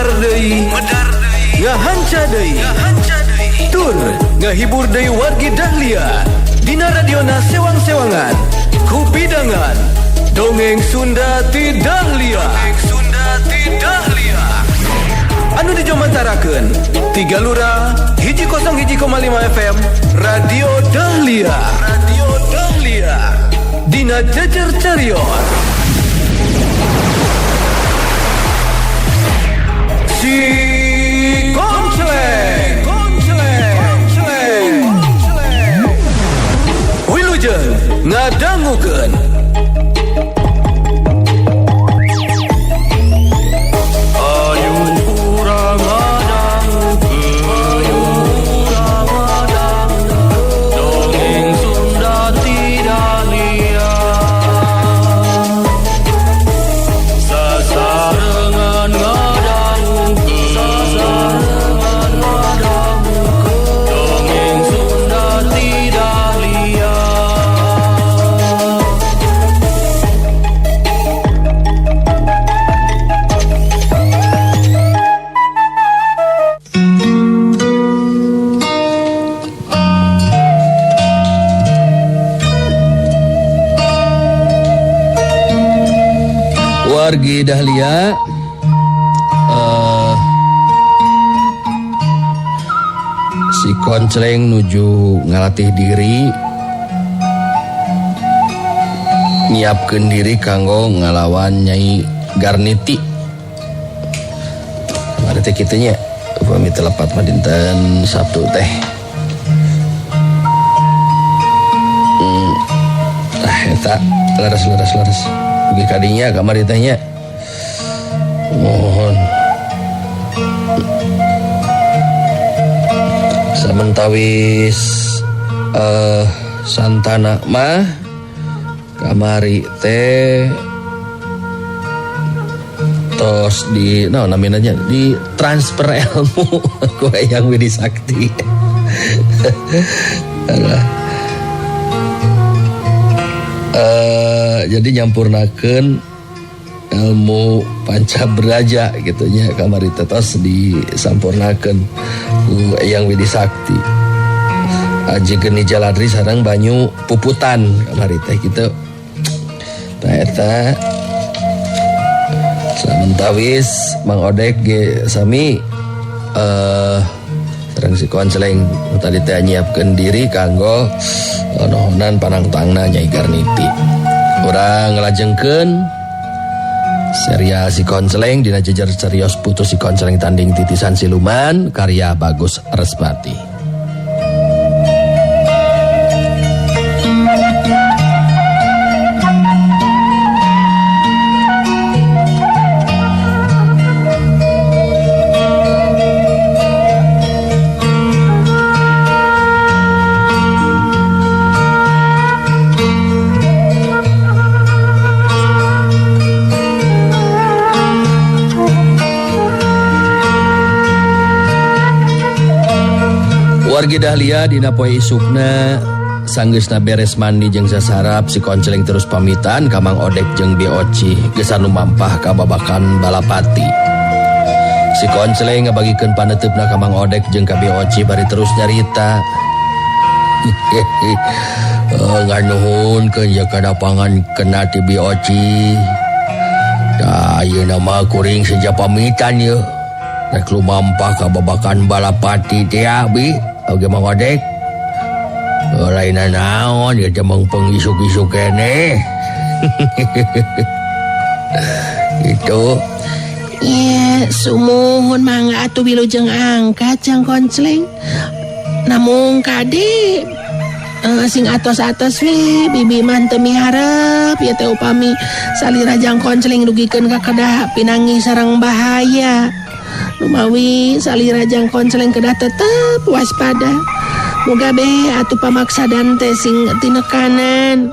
Medar deui, ngahanca deui, tur ngahibur deui wargi Dahlia dina radiona sewang-sewangan kupidangan dongeng Sunda ti Dahlia. Anu dijomantarakeun Tiga Lura 101,5 FM Radio Dahlia. Radio Dahlia dina Jejer Carios. Si Koncleng, Koncleng, Wilujeng ngadangukeun. Ayo urang ngadangukeun, dongeng Sunda ti Dahlia. Sasarengan ngadangukeun, dongeng Sunda ti Dahlia. Wargi Dahlia, si Koncleng nuju ngalatih diri, nyiapkeun diri kanggo ngalawan Nyai Garniti. Kamari teh kitu nya, upami teu lepat mah dinten Sabtu teh. Eta leres leres leres. Dugi kadinya kamari teh nya. Mohon. Samentawis santana mah kamari teh tos di naon namina nya, di transfer ilmu ku Eyang Widi Sakti. Alah. Jadi nyampurnakeun ilmu panca beraja gitu nya kamari teh tos disampurnakeun ku Eyang Widi Sakti. Aji Geni Jaladri sareng banyu puputan kamari teh kitu. Tah eta samentawis Mang Odek ge sami sareng si Koncleng tadi teh nyiapkeun diri kanggo nohonan panangtangna Nyai Garniti. Urang ngalajengkeun serial si Koncleng dina jejer carios putus si Koncleng tanding titisan siluman karya Bagus Respati. Wargi Dahlia dina poe isukna sanggeusna beres mandi jeung sasarap si Koncleng terus pamitan ka Mang Odek jeung Bi Oci geus anu mampah ka babakan Balapati. Si Koncleng ngabagikeun paneuteup-na ka Mang Odek jeung ka Bi Oci bari terus nyarita. Nganuhunkeun ye kana pangan kena ti Bi Oci. Da ayeuna mah kuring seja pamitan ye. Rek lumampah ka babakan Balapati teh ya, Bi. Oge Mang Odek. Lain naon ieu teh mengpeng isuk-isuk keneh. Gitu. Ye, sumuhun mangga atuh wilujeng angkat Jang Koncleng. Namung kade sing atos-atos we bibi mah teu miharep ieu teh upami salira Jang Koncleng dugikeun ka kedah pinangi sareng bahaya. Lumawi salira Jang Koncleng kedah tetep waspada. Moga be atuh pamaksadan teh sing tinekanan.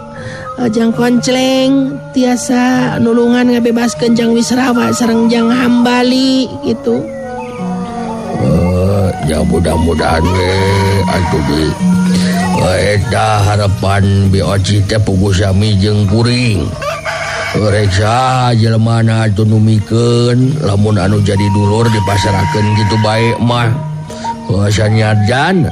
Jang Koncleng tiasa nulungan ngabebaskeun Jang Wisrawa sareng Jang Hambali gitu. Ya mudah-mudahan we atuh bi. Eta harapan Bi Oci teh puguh sami jeung kuring. Rek saha jelemana atuh nu mikeun lamun anu jadi dulur dipasrahkeun kitu bae mah. Sanajan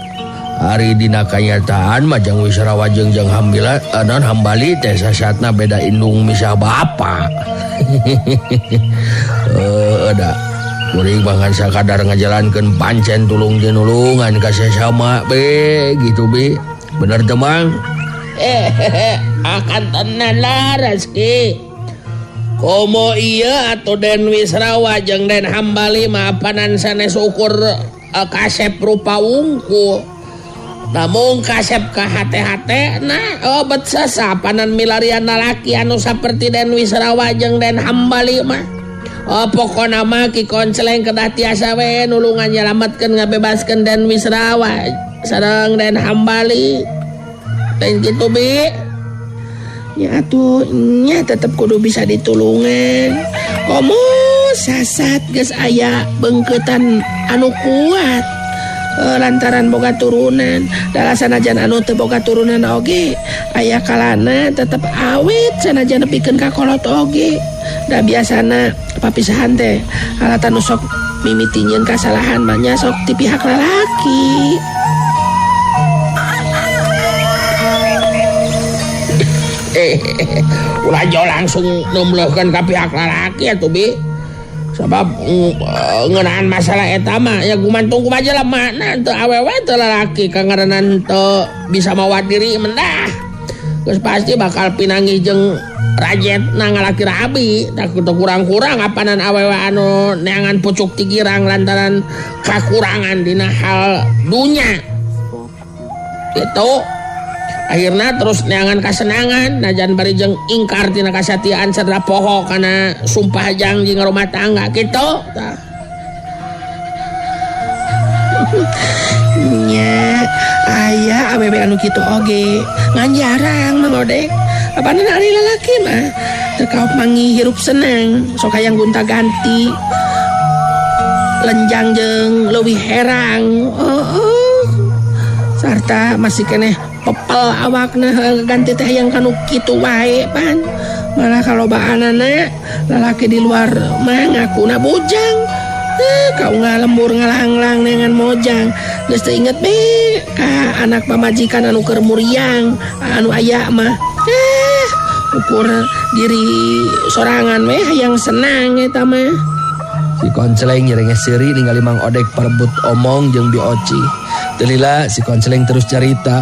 ari dina kanyataan mah Jang Wisrawa jeung Jang Hambila naon Hambali teh sasatna beda indung misah bapa. Da kuring bahkan sakadar ngajalankeun pancen tulung jeung nulungan ka sesama be gitu be. Bener teu Mang? Akan tenan laras ki. Komo iya atau Den Wisrawa jeung Den Hambali mah apanan sanes ukur kasep rupa wungkul. Namun kasep ka hate-hate nah bet sesa apanan milarian lalaki anu saperti Den Wisrawa jeung Den Hambali mah. Pokona mah Ki Konceleng kedah tiasa we nulungan nyalametkeun ngabebaskeun Den Wisrawa sareng Den Hambali. Lain kitu bi. Ya atuh nya tetep kudu bisa ditulungan. Komo sasat geus aya beungkeutan anu kuat lantaran boga turunan. Da sanajan anu teu boga turunan oge aya kalana tetep awet sanajan nepikeun ka kolot oge. Da biasana papisahan teh alatan nu sok mimiti nyieun kasalahan mah nya sok ti pihak lalaki. Ulah jauh langsung numleuhkeun ka pihak lalaki atuh bi. Sebab ngeunaan masalah eta mah ya gumantung kumaha jelemana teu awewe teu lalaki kangaranan teu bisa mawa diri mendah. Geus pasti bakal pinanggih jeung rajetna ngalaki rabi, tak teu kurang-kurang apanan awewe anu neangan pucuk ti girang lantaran kakurangan dina hal dunya. Gitu. Akhirna terus neangan kasenangan najan bari jeung ingkar tina kasatiaan sarta poho kana sumpah janji ngarumah tangga kitu tah. Nya aya awewe anu kitu oge ngan jarang Mang Odek. Apanan ari lalaki mah teu kaop mangi hirup senang sok hayang gonta-ganti lenjang jeung leuwih herang. Sarta masih keneh pepel awakna ganti teh yang kanu kitu wae pan. Malah kalobaanana lalaki di luar mah ngakuna bujang. Kau ngalembur ngalanglang dengan mojang. Geus teu inget be ka anak pamajikan anu keur muriang anu aya mah. Ukur diri sorangan we hayang senang eta mah. Si Konceleng nyerenges seuri ningali Mang Odek parebut omong jeung Bi Oci. Teu lila si Konceleng terus carita.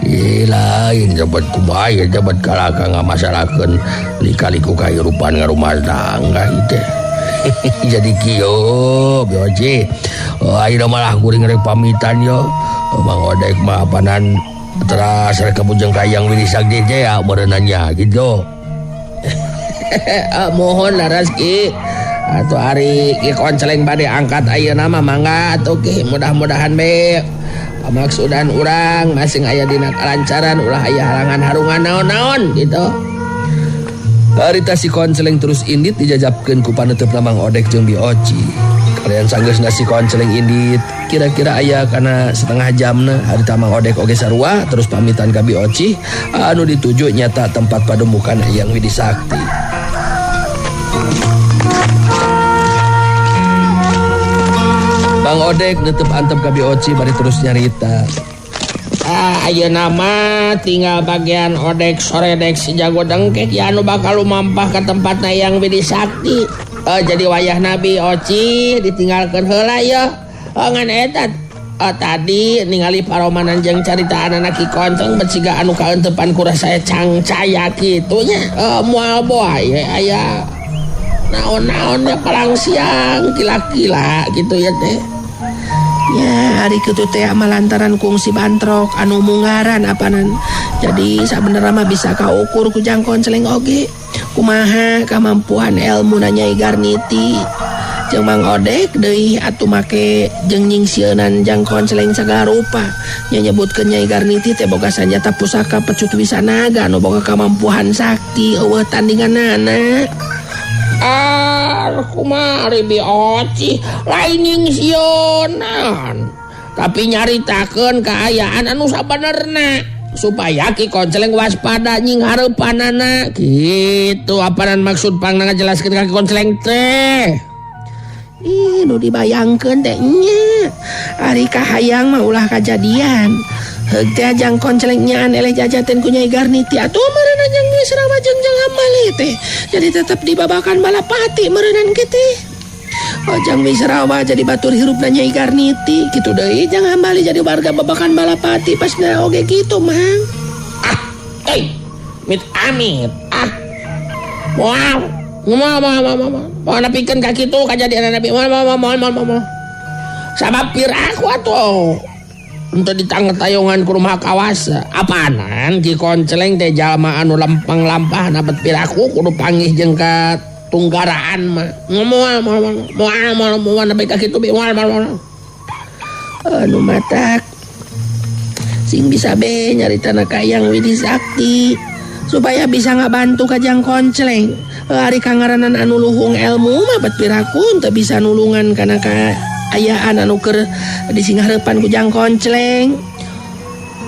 Ih lain jabat kumaha ya jabat kalaka ngamasalakeun lika-liku kahirupan ngarumah tangga ieu teh. Jadi kieu Bi Oci. Ayeuna malah kuring rek pamitan yo. Mang Odek mah apanan teras rek kabujeng ka Hyang Widi Sakti teh ya meureunna nya gitu. Mohon laras ki. Atuh ari Ki Konceleng bade angkat ayeuna mah mangga atuh ki mudah-mudahan be pamaksudan urang masing aya dina kalancaran ulah aya halangan harungan naon-naon gitu. Harita si Konceleng terus indit dijajabkeun ku paneuteup Mang Odek jeung Bi Oci. Kalian sanggeusna si Konceleng indit kira-kira aya kana setengah jamna harita Mang Odek oge sarua terus pamitan ka Bi Oci anu dituju nyata tempat pademukan Hyang Widi Sakti. Mang Odek netep antep ka Bi Oci bari terus nyarita. Ayeuna mah tinggal bagian Odek soredek si jago dengkek ya anu bakal lumampah ka tempatna Hyang Widi Sakti. Jadi wayah Nabi Oci ditinggalkeun heula ya. Ngan eta tadi ningali paromanan jeung caritaanana Ki Konceng beciga anu kaentepan ku rasa cangcaya kitu nya. Moal boa ye aya naon-naon ya palang siang kila-kila gitu ya teh. Ya hari kitu teh mah lantaran kungsi bantrok anu mungaran apanan. Jadi sabenerna mah bisa kaukur ku Jang Konceleng oge. Kumaha kamampuan ilmu Nyai Garniti. Jeung Mang Odek deui atuh make jeung nyingsieunan Jang Konceleng sagala rupa. Nya nyebutkeun Nyai Garniti teh boga sanjata pusaka pecut wisanaga anu boga kamampuan sakti eueuh tandinganana. Kumaha Bi Oci lain nyingsieunan tapi nyaritakeun kaayaan anu sabenerna. Supaya Ki Konceleng waspada nying hareupanana gitu. Apanan maksud pangna ngajelaskeun ka Ki Konceleng teh? Ih, nu dibayangkeun teh nya. Ari kahayang mah ulah kajadian. Heug teh Jang Konceleng nyaan eleh jajaten ku Nyai Garniti atuh meureunna Jang Wisrawa jeung Jang Hambali teh. Jadi tetep dibabakan Balapati meureunan kitu. Oh, Jang Wisrawa jadi batur hirupna Nyai Garniti kitu deui Jang Hambali jadi warga babakan Balapati pasna oge kitu Mang. Ah, euy, mit amit. Ah. Moal, moal moal moal moal. Moal nepikeun ka kitu kajadian Nabi. Moal moal moal moal moal. Sabab piraku atuh. Untuk ditanggetayongan ku rumah kawasa. Apanan Ki Konceleng teh jalma anu lempeng lampah napet piraku kudu panggih jeung ka tunggaraan mah. Moal moal moal moal moal nepi ka kitu moal moal moal. Anu matak sing bisa be nyaritana ka Eyang Widi Sakti supaya bisa ngabantu ka Jang Konceleng. Ari kangaranan anu luhung ilmu mah bet piraku teu bisa nulungan kana kaayaan anu keur disinghareupan ku Jang Konceleng.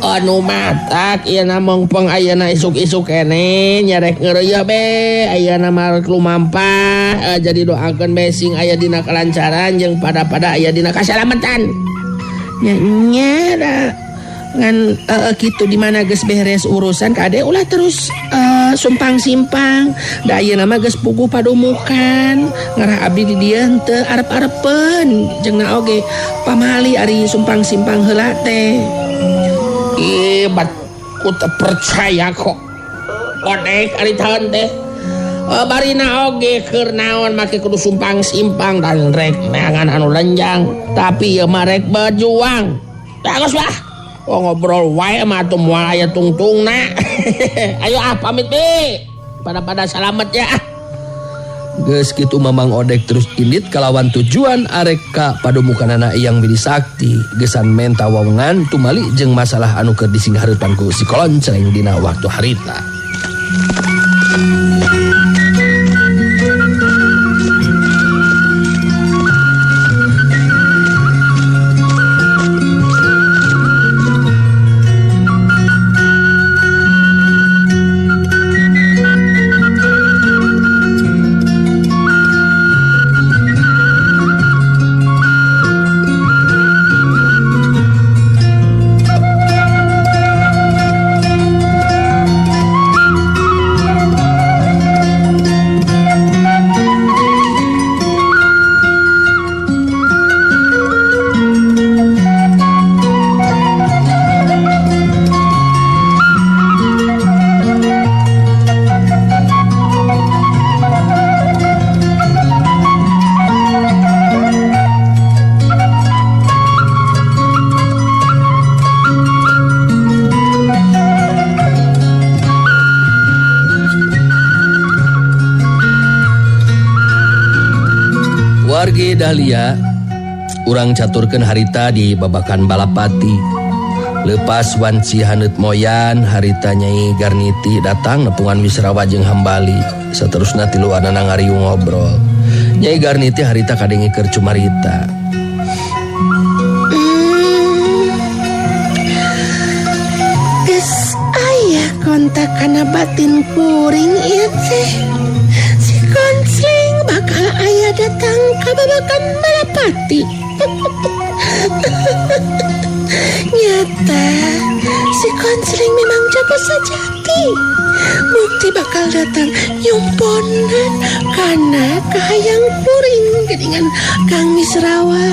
Anu matak ieu na mongpong ayeuna isuk-isuk keneh nyarek ngeureuyeuh be ayeuna mah rek lumampah jadi doakeun be sing aya dina kelancaran jeung pada-pada aya dina kasalamatan. Nya nya da ngan kitu di mana geus beres urusan kade ulah terus sumpang simpang da ayeuna mah geus puguh padumukan ngarah abdi di dieu henteu arep-arepeun jeung na oge pamali ari sumpang simpang heula teh. Ih, bat ku teu percaya kok. Odek ari taun teh. Barina oge keur naon make kudu sumpang simpang dan rek neangan anu lenjang tapi ieu mah rek berjuang. Bagus lah. Oh, ngobrol wae mah atuh moal aya tungtungna. Ayo ah pamit bi. Pada-pada salamet ya. Geus kitu Mamang Odek terus indit kalawan tujuan arek ka padumukanana Eyang Widi Sakti gesan menta wewengan tumali jeung masalah anu keur disinghareupan ku si Konceleng dina waktu harita. Wargi Dahlia, urang caturkeun harita di Babakan Balapati. Lepas wanci haneut moyan, harita Nyai Garniti datang nepungan Wisrawa jeung Hambali. Saterusna tiluanana ngariung ngobrol. Nyai Garniti harita kadenge keur cumarita. Geus aya kontak kana batin kuring ieu teh. Si Konceleng bakal aya datang ka Babakan Balapati. Nyata si Konceleng memang jago sejati. Bukti bakal datang nyumponan kana kahayang kuring geuningan Kang Wisrawa.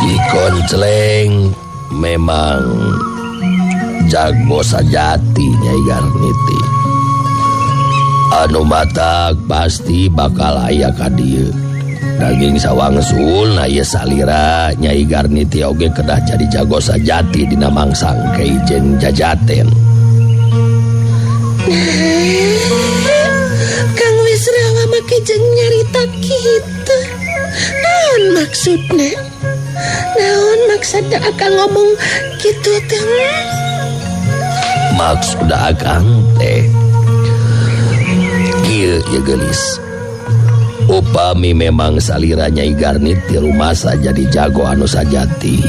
Ki Konceleng memang jago sejati Nyai Garniti. Anu matak pasti bakal aya ka dieu. Daging sawangsul na ieu salira Nyai Garniti oge kedah jadi jago sajati dina mangsang keijen jajaten. Nah, Kang Wisrawa make jeung nyarita kitu. Naon maksudna? Naon maksudna akang ngomong kitu teh? Maksud akang teh kieu ya geulis. Upami memang salira Nyai Garniti rumasa jadi jago anu sajati.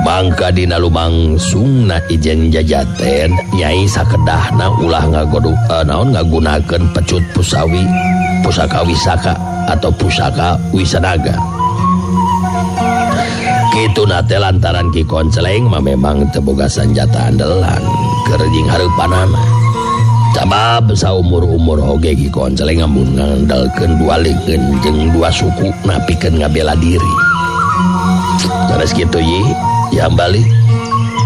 Mangka dina lumangsungna ijen jajaten Nyai sakedahna ulah ngagoduk naon ngagunakeun pecut pusawi pusaka wisaka atau pusaka wisanaga. Kitu nate lantaran Ki Konceleng mah memang teu boga sanjata andalan keur jeung hareupanana. Sabab saumur-umur oge Ki Konceleng amun ngandalkeun dua leungeun jeung dua suku napikeun ngabela diri. Terus kitu ye, ya balik.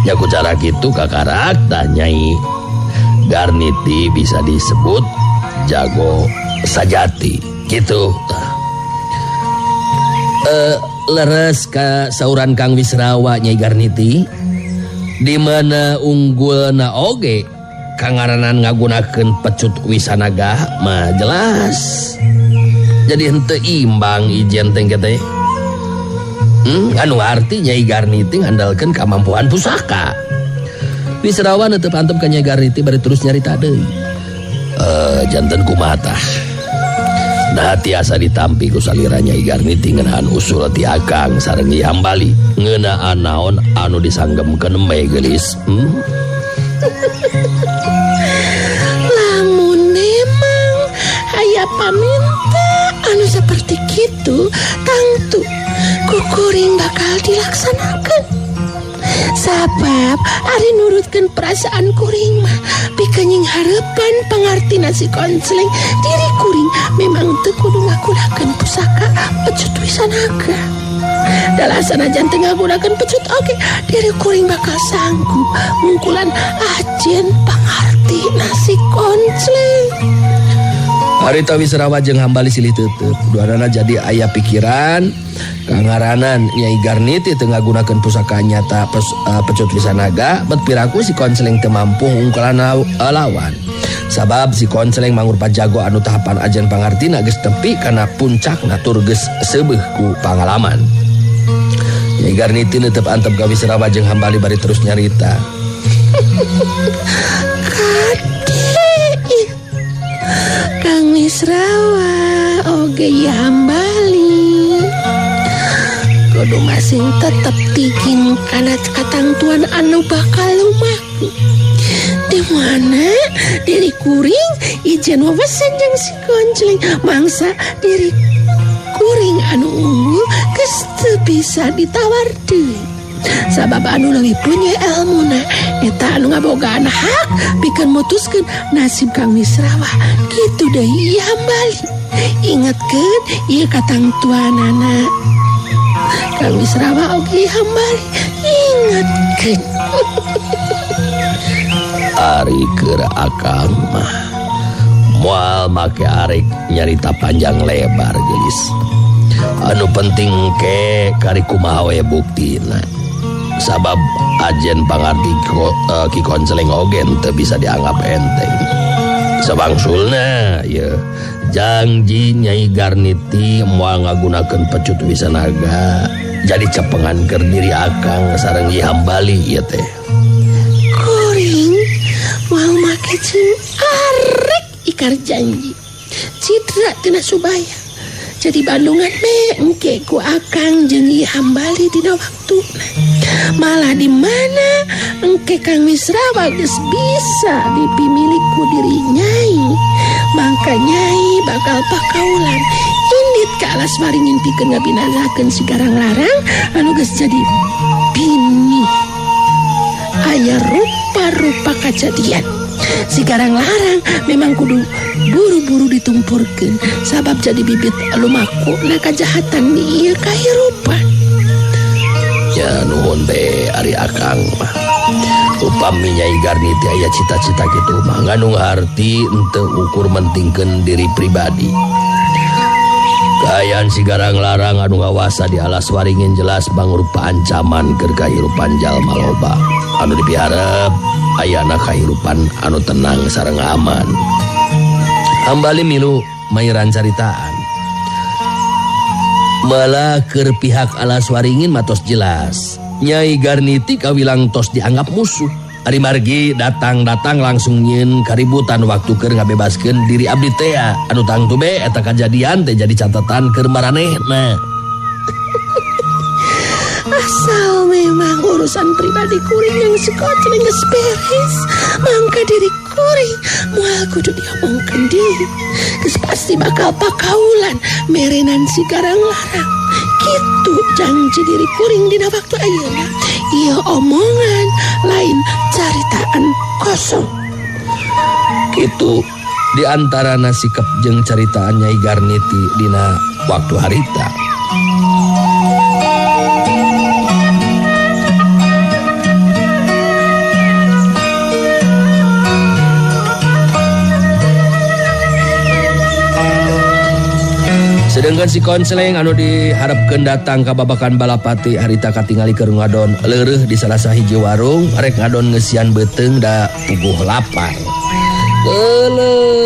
Nya ku cara kitu kakarak tah Nyai Garniti bisa disebut jago sajati gitu. Leres ka sauran Kang Wisrawa Nyai Garniti di mana unggulna oge kangaranan ngagunakeun pecut wisanaga mah jelas. Jadi henteu imbang ijen teh teh. Anu arti Nyai Garniti ngandalkeun kamampuan pusaka. Wisrawa teu pantep ka Nyai Garniti bari terus nyarita deui. Janten kumaha tah? Nah tiasa ditampi ku salira Nyai Garniti ngeunaan usul ti Akang sareng Nyi Hambali ngeunaan naon anu disanggemkeun embe geulis. Lamun memang aya paminta anu seperti kitu tangtu ku kuring bakal dilaksanakan. Sabab ari nurutkeun perasaan kuring mah pikeun nyingharepan pangartina si Konceleng diri kuring memang teu kudu ngagunakeun pusaka pecut wisanaga. Dalasana teu ngagunakeun pecut oge diri kuring bakal sanggup ngungkulan ajen pangartina si Konceleng. Harita Wisrawa jeung Hambali silih teuteut. Duanana jadi aya pikiran kangaranan Nyai Garniti teu ngagunakeun pusaka nyata pecut wisanaga bet piraku si Konceleng teu mampu ngungkulan lawan. Sabab si Konceleng mangrupa jago anu tahapan ajen pangartina geus tepi kana puncakna tur geus seubeuh ku pangalaman. Nyai Garniti netep antep ka Wisrawa jeung Hambali bari terus nyarita. Kade Kang Wisrawa oge ya Hambali kudu masing tetep tigin kana katangtuan anu bakal lumaku. Di mana diri kuring ijen wawasan jeung si Konceleng mangsa diri kuring anu unggul geus teu bisa ditawar deui. Sabab anu leuwih punya elmuna eta anu ngabogaan hak pikeun mutuskeun nasib Kang Wisrawa. Kitu deui Hambali. Ingetkeun ieu katangtuanana. Kang Wisrawa oge Hambali ingetkeun. Ari keur akang mah moal make arek nyarita panjang lebar geulis. Anu penting ke kari kumaha we buktina. Sabab ajen pangarti Ki Konceleng oge teu bisa dianggap enteng. Sabangsulna ye janji Nyai Garniti moal ngagunakeun pecut wisanaga jadi cepengan keur diri akang sareng Nyi Hambali ieu teh. Kuring moal make jeung arek ikar janji. Citra tina Subaya. Jadi bandungan me engke ku akang jeung Nyi Hambali dina waktuna. Malah di mana engke Kang Wisrawa geus bisa dipimilik ku diri Nyai. Mangka Nyai bakal pakaulan indit ka alas waringin pikeun ngabinasakeun si Garang Larang anu geus jadi bini. Aya rupa-rupa kajadian. Si Garang Larang memang kudu buru-buru ditumpurkeun sabab jadi bibit lumaku na kajahatan di ieu kahirupan. Ya nuhun be ari akang mah. Upami Nyai Garniti aya cita-cita kitu mah ngandung arti henteu ukur mentingkeun diri pribadi. Kaayaan si Garang Larang anu ngawasa di alas waringin jelas mangrupa ancaman keur kahirupan jalma loba. Anu dipiharep ayana kahirupan anu tenang sareng aman. Hambali milu mairan caritaan. Malah keur pihak alas waringin matos jelas. Nyai Garniti kawilang tos dianggap musuh. Ari margi datang-datang langsung nyieun kaributan waktu keur ngabebaskeun diri abdi teh anu tangtu be eta kajadian teh jadi catatan keur maranehna. Asal memang urusan pribadi kuring yang si Koncleng geus beres, mangka diri kuring moal kudu diomongkeun deui. Geus pasti bakal pakaulan merenan si Garang Larang. Kitu janji diri kuring dina waktu ayeuna. Ieu omongan lain caritaan kosong. Kitu di antara sikap jeung caritaan Nyai Garniti dina waktu harita. Sedangkan si Koncleng anu diharapkeun datang ka babakan Balapati harita katingali keur ngadon leureuh di salah sahiji warung rek ngadon ngeusian beuteung da puguh lapar. Euleuh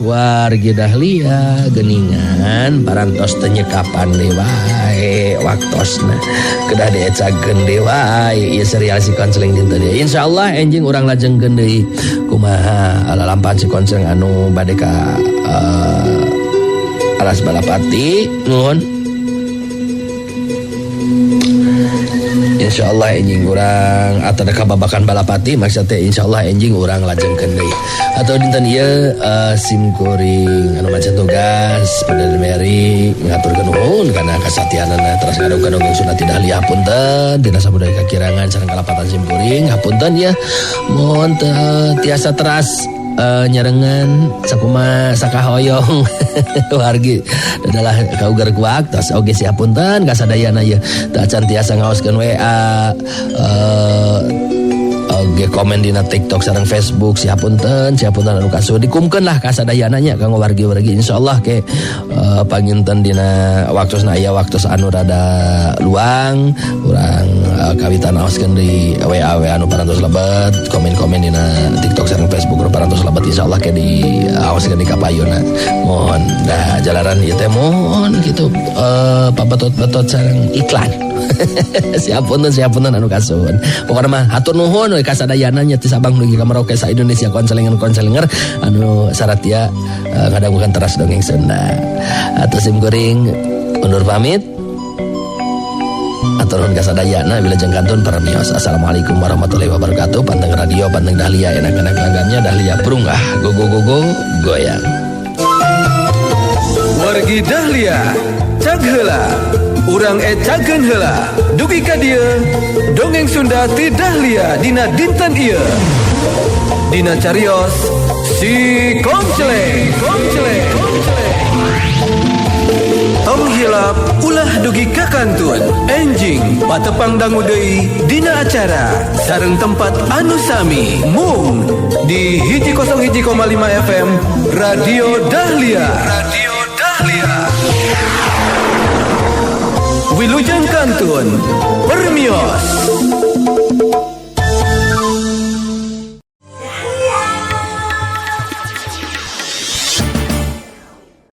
wargi Dahlia geuningan parantos teu nyekapan deui wae waktosna kedah diecakeun deui wae ieu serial si Koncleng dinten ieu. Insyaallah enjing urang lajengkeun deui kumaha lalampahan si Koncleng anu bade ka Alas Balapati. Nuhun. Insyaallah enjing urang atau ka babakan Balapati maksud teh insyaallah enjing urang lajengkeun deui. Atau dinten ieu sim kuring anu macan tugas pada Mary ngaturkeun nuhun kana kasatianana teras ngadongkeun dongeng Sunda ti Dahlia hapunten dina sabudaya kakirangan sareng kalapatan sim kuring hapunten ya. Mohon tiasa teras nyarengan sakuma sakahoyong wargi adalah kaugar kuak tos oge si hapunten kasadayana ieu teu acan tiasa ngaoskeun WA oge komen dina TikTok sareng Facebook si hapunten anu kasuh dikumkeun lah kasadayana nya kanggo wargi-wargi insyaallah ke panginten dina waktosna aya waktos anu rada luang urang kawitan aoskeun di WA WA anu parantos lebet komen-komen dina TikTok sareng Facebook anu parantos lebet insyaallah ke di aoskeun di kapayuna mohon dah jalaran ieu teh mohon kitu pabetot-betot sareng iklan. Siapunten anu kasuhun. Pokona mah hatur nuhun we kasadayana nya ti Sabang dugi ka Merauke sa Indonesia konselingan-konselinger anu saratia ngadangukeun teras dongeng Sunda. Atuh sim kuring undur pamit. Atur nuhun kasadayana wilujeng kantun paramios. Assalamualaikum warahmatullahi wabarakatuh. Panteng radio, panteng Dahlia, enak-enak langgannya Dahlia prung ah go go go go goyang. Wargi Dahlia, cag heula. Urang ecakeun heula. Dugi ka dieu, dongeng Sunda ti Dahlia dina dinten ieu. Dina carios si Koncleng, Koncleng, Koncleng. Tong hilap ulah dugi ka kantun. Enjing patepang dangu deui dina acara sareng tempat anu sami mung di 101,5 FM Radio Dahlia. Radio Dahlia. Wilujeng kantun permios.